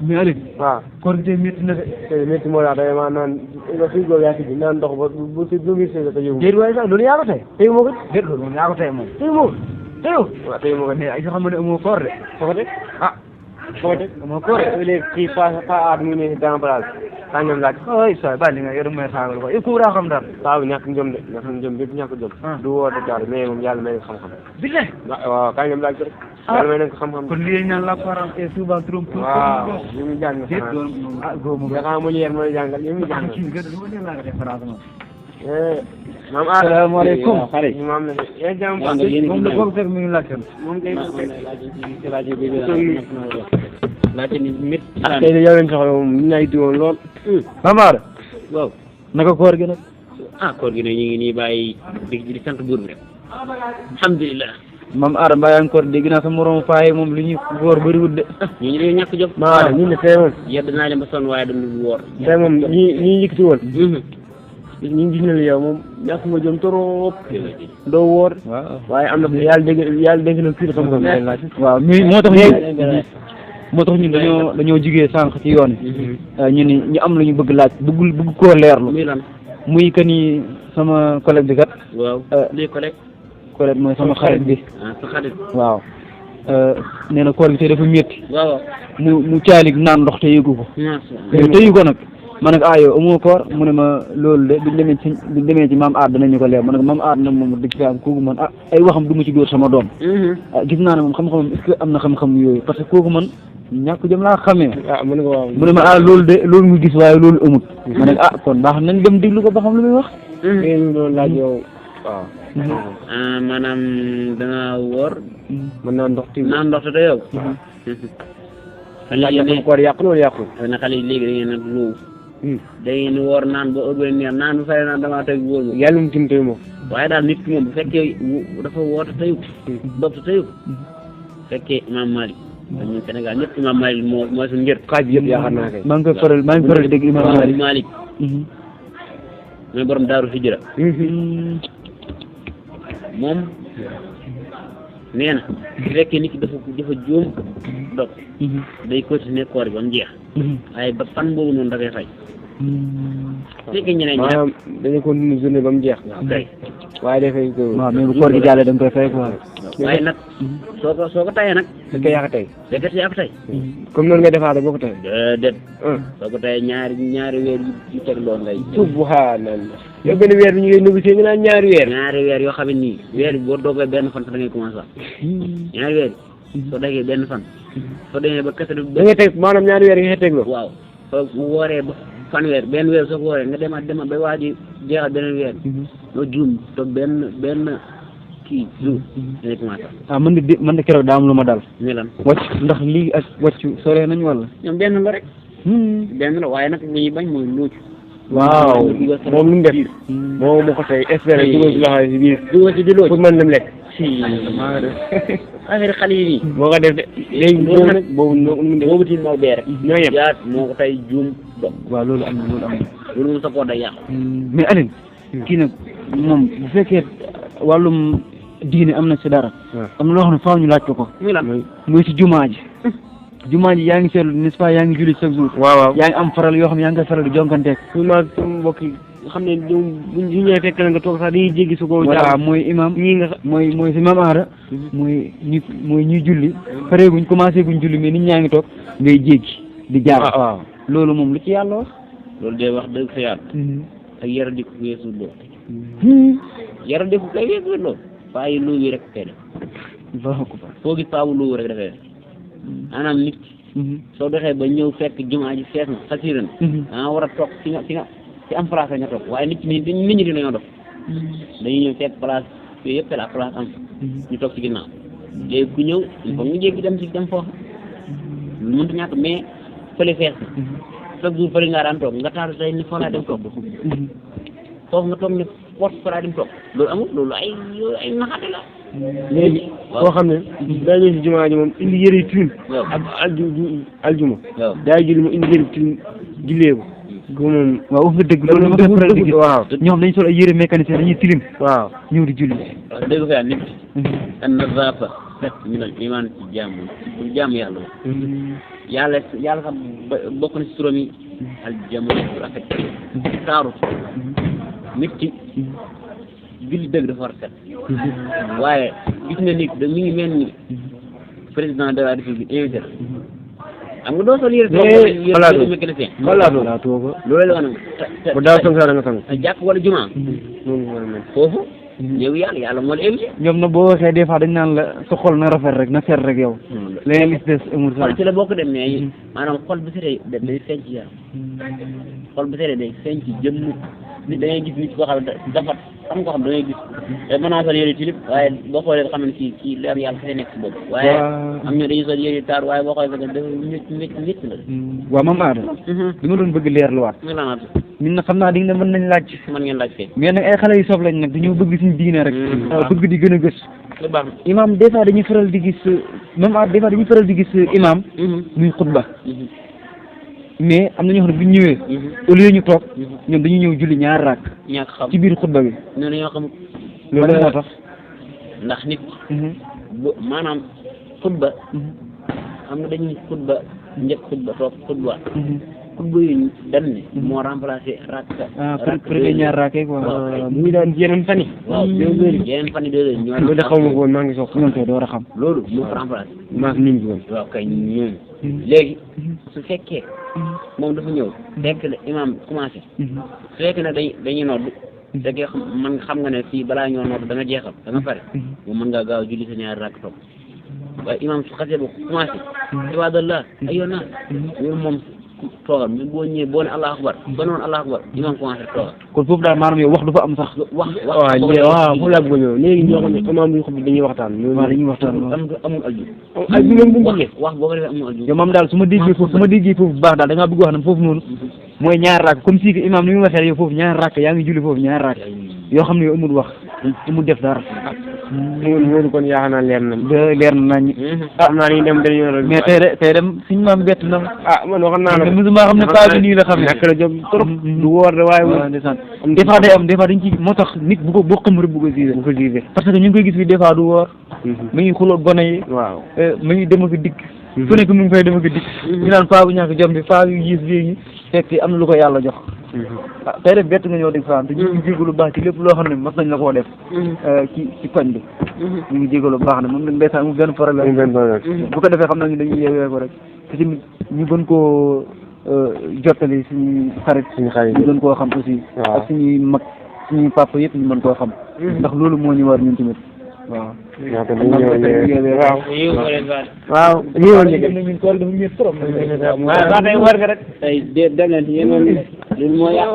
mais Aliou. waaw koor gi tey métti na de. tey métti moo tax day maa naan nga fii góor yaa si naan ndox ba bu si bu ngir see te yëngu. déet waaye sax loolu yaa ko tey. tey moo ko. déet loolu moom yaa ko tey moom. tey moo ko. tey waaw tey moo ko. mais ay sa xam ne amoo koor de. foo ko teg ah. foo ko teg amoo koor de. léegi kii pa aat mu ne dans place saa ñoom laaj. ay sa bàyyi li nga yor may saagal ko yow ku daa xam dara. waaw ñàkk njom de ñàkk njom bépp ñàkk njom. du woote daal mais moom yàlla may na xam-xam. billahi. waaw kaay ñoom laaj ko rek. yàlla may na ko xam-xam. kon lii ñaan la parent et souvent trop. waaw li mu jàng. déet loolu ah góob moom. nga xam mu leer mooy jàngal li mu jàngal. kii nga dama ne laa ko def France moom. maam Aada. salaamaaleykum. maam la yaa jàmm. moom la bokk fekk mi ngi laajte. moom kay laajte ni mit. ah tey de yow leen soxla moom ñu nay diwoon lool. Mamar. waaw. naka koor gi nag. ah koor gi nag ñu ngi nii bàyyi di sant buur bi rek. alhamdulilah. Mam Aada mbaa yaa ngi koor dégg naa sa moromu faay moom li ñuy woor bëriwul de. ñu dañoo ñàkk jom. maam Aada ñu ne tey moom. yedd naa dem ba sonn waaye dañu woor. tey moom ñi yëkkati woon. ñu gis ne la yow moom ñàkk nga jom trop. doo woor. waaw waaye am na yàlla dégg na kii xam-xam. waaw mi moo tax ñun dañoo jugee sànq ci yoon ñu ni ñu am lu ñu bëgg laaj bëgg koo leerlu. muy lan. muy que ni sama collègue bi kat. waaw lii collègue. collègue mooy sama xarit bi. ah sa xarit. waaw nee na koor gi tey dafa métti. waaw. mu caalig naan ndox te yëgu ko. macha te yëgu ko nag. ma ne ko yow amoo koor mu ne ma loolu de buñ demee ci maam Aada danañu ko leer ma ne ko maam Aada nag moom dëgg fi am kooku man ay waxam du ma ci dóor sama doom. Gis naa ne moom xam-xamam est-ce que am na xam-xam yooyu parce que kooku man ñàkk jëm laa xamee. mu ne ko waaw mu ne ma loolu mu gis waaye loolu amut. ma ne ko kon baax nañ dem déglu ko ba xam lu muy wax. ngeen doon laaj yow waaw. maanaam da nga woor. mën naa ndox ti naan ndox te yow. laaj na sama koor yàqu loolu yàqu. xëy na xale yi léegi da ngeen a luuw. da ngeen woor naan ba ëpp neex naan bu fay naan damaa teg wóor yàlla mu tim tey moom. waaye daal nit ki moom bu fekkee dafa woote tëyu bopp tëyu fekkee Imam Malik ñun Sénégal ñëpp Imam Malik mooy suñu njër xaaj bi yëpp yaakaar naa kay. maa ngi faral dégg Imam Malik mooy borom daaru hijra moom nee na bu fekkee nit ki dafa juum dog day continuer koor bi ba mu jeex waaye ba fan boobu noonu dafay fay fekkee ñeneen ñi maanaam dañu continuer journée ba mu jeex. kay waaye dafay ko. waaw mais bu koor gi jàllee da nga koy fay quoi. waaye nag soo ko tayee nag da koy yàq tey. fekkee yaa ko tey comme noonu ngay defaat boo ko tey. déedéet soo ko tayee ñaari weer yu teg loolu ngay subhanallah. yow benn weer bi ñu ngi négocier nga naan ñaari weer yoo xam ne nii weer bi boo doogee benn fan sax da ngay commencé wax ñaari weer soo dagee benn fan soo demee ba kese da ngay teg maanaam ñaari weer yi nga teg loolu. waaw soo wooree ba fanweer benn weer soo ko wooree nga demaat ba waa ji jeexal beneen weer loo juum toog benn kii juum da ngay commencé man de keroog daa am lu ma dal. ñu lan wàcc ndax lii ak wàccu sore nañ wala. ñoom benn la rek benn la waaye nag li ñuy bañ mooy luuc waaw moom lu mu def moo ko tey espérer dugal si loxo si biir dugal si di luuc pour mën dem lekk. maa ngi def affaire xale yi nii moo ko def de léegi boobu tiit moo bee rek ñoo yem yaat moo ko tey juum dog waaw loolu am na loolu moom sa koor day yàqu mais Aline kii nag moom bu fekkee wàllum diine am na si dara am na loo xam ne faaw ñu laaj ko muy lan muy si jumaa ji yaa ngi seetlu n'est-ce pas yaa ngi julli chaque jour waaw yaa ngi am faral yoo xam ne yaa ngi koy faral di jonkanteeg sama mbokk yi nga xam ne ñoom buñ ñëwee fekk na nga toog sax dañuy jéggi su ko voilà mooy imam ñii nga mooy si Mame Aada mooy ñuy julli pareeguñ commencé guñ julli mais nit ñaa ngi toog ngay jéggi di jaar waaw loolu moom lu ci yàlla wax loolu de wax dëgg fa yàlla ak yara di ko weesu loolu yara di ko kay weesu loolu waaye lu wi rek kay def foo gis paabu lu rek dafay def maanaam nit soo doxee ba ñëw fekk jumaa ji fees na xasiran danga war a toog ci am place nga toog waaye nit ñi dañoo dox dañuy ñëw fekk place yooyu yëpp la place am ñu toog ci ginnaaw léegi ku ñëw il faut nga jéggi dem foofu lu mënta ñàkk mais fële fees na chaque jour fële ngaa daan toog nga taatu tey ni foo laa dem toog foofu nga toog ne porte fa laa dem toog loolu amul loolu ay naxaate la léegi koo xam ne daa ñëw si jumaa ji moom indi yëre tuun ak aljuma daa julli mu indi yëre tuun jullee ko moom waaw wax nga dëgg loolu dama koy faral di gis waaw ñoom dañu sol ay yére mécanicien dañuy tilim waaw ñëw di julli dëgg fa yàlla nit an nazafa set ñu ne iman ci jaamu pour jaamu yàlla yàlla sax bokk na ci turam yi aljamal rafet taaru nit ki julli dëgg dafa war a set waaye gis nga nit da mi ngi mel ni président de la république invité xam nga doo sol yére mécanicien loolu la wax bu daaw sang nga sang jàkk wala jumaa foofu yow yàlla moo la invité ñoom na boo waxee des fois dañ naan la sa xol na rafet rek na set rek yow leneen li ci des amul xol ci la bokk dem mais maanaam xol bu setee day feeñ ci yaram xol bu setee day feeñ ci jëmm nit da ngay gis nit koo xam ne dafa am koo xam da ngay gis mën naa sol yére tilip waaye boo xoolee nga xam ne kii leer yàlla dafay nekk si bopp waaye am ñoo dañuy sol yére taar waaye boo xoolee sax dafa métti la waaw Mame Adda li ma doon bëgg leer lu waat ñun nag xam naa di nga mën nañ laaj mën ngeen laaj kay mais nag ay xale yu sob lañ nag dañoo bëgg suñu diine rek bëgg di gën a gës baax imam des fois dañuy faral di gis Mame Adda des fois dañuy faral di gis imam muy xutba mais am na ñoo xam ne bu ñu ñëwee au lieu ñu toog ñoom dañuy ñëw julli ñaar raak ñàkk xam ci biir xutba bi nee na ñoo xam loolu moo tax ndax nit bu maanaam xutba xam nga dañuy xutba njëkk xutba toog xutba xutba yi dañ ne moo remplacé rakk premier ñaar raake quoi muy daan yeneen fan yi waaw yeneen fan yi ñoo loolu de xaw ma ko woon maa ngi soog ñoom koy door a xam loolu moo ko remplacé maa ngi nuyu woon waaw kay ñoom léegi su fekkee moom dafa ñëw fekk la imam commencé su fekkee ne dañuy nodd fekkee man xam nga ne fii balaa ñoo nodd da nga jeexal da nga pare moom mën ngaa gaaw julli sa ñaari rakk toog waaye imam su xasee ba commencé ibadallah ayyuha nas loolu moom toogal même boo ñëwee boo ne allahu akbar ba noonu allahu akbar imam commencé toogal kon foofu daal maanaam yow wax du fa am sax wax waaw foofu laa bëgg a ñëw léegi ñoo xam ne imam bi xutba dañuy waxtaan waaw dañuy waxtaan amul aju moom bu ñu wax boo ko defee amul aju yow moom daal su ma déggee foofu bu baax daal da ngaa bëgg wax ne foofu noonu mooy ñaar rakk comme si que imam ni mu waxee yow foofu ñaar rakk yaa ngi julli foofu ñaar rakk yoo xam ne yow amul wax amul def dara loolu kon yaakaar naa leer na leer na nañ xam naa ni dem dañu mais tey dem suñu maam bett na man waxoon naa la musuma xam ne paa bi nii la xam ne nekk la jom trop du woor de waaye ndeysaan des fois day am des fois dañ ci moo tax nit bu ko boo xam rek bu ko gisee parce que ñu ngi koy gis bi des fois du woor mu ngi xuloo gone yi waaw mu ngi dem ak dikk fu nekk mu ngi fay dem ak dikk ñu naan paa bu ñàkk jom bi paa yu gis bii fekk am na lu ko yàlla jox tey rek bett nga ñëw di faam te ñu ngi jégalu baax ci lépp loo xam ne mas nañ la koo def ci koñ bi ñu ngi jégalu baax na moom nag ndeysaan mu benn problème bu ko defee xam nañu dañuy yeewee ko rek te tamit ñu gën koo jottali suñu xarit ñu gën koo xam aussi ak suñuy mag suñuy papa yëpp ñu mën koo xam ndax loolu moo ñu war ñun tamit waaw waaw ñun koor dafa ñëw trop waaw day war nga rek tey dem leen ci yéen loolu moo yàq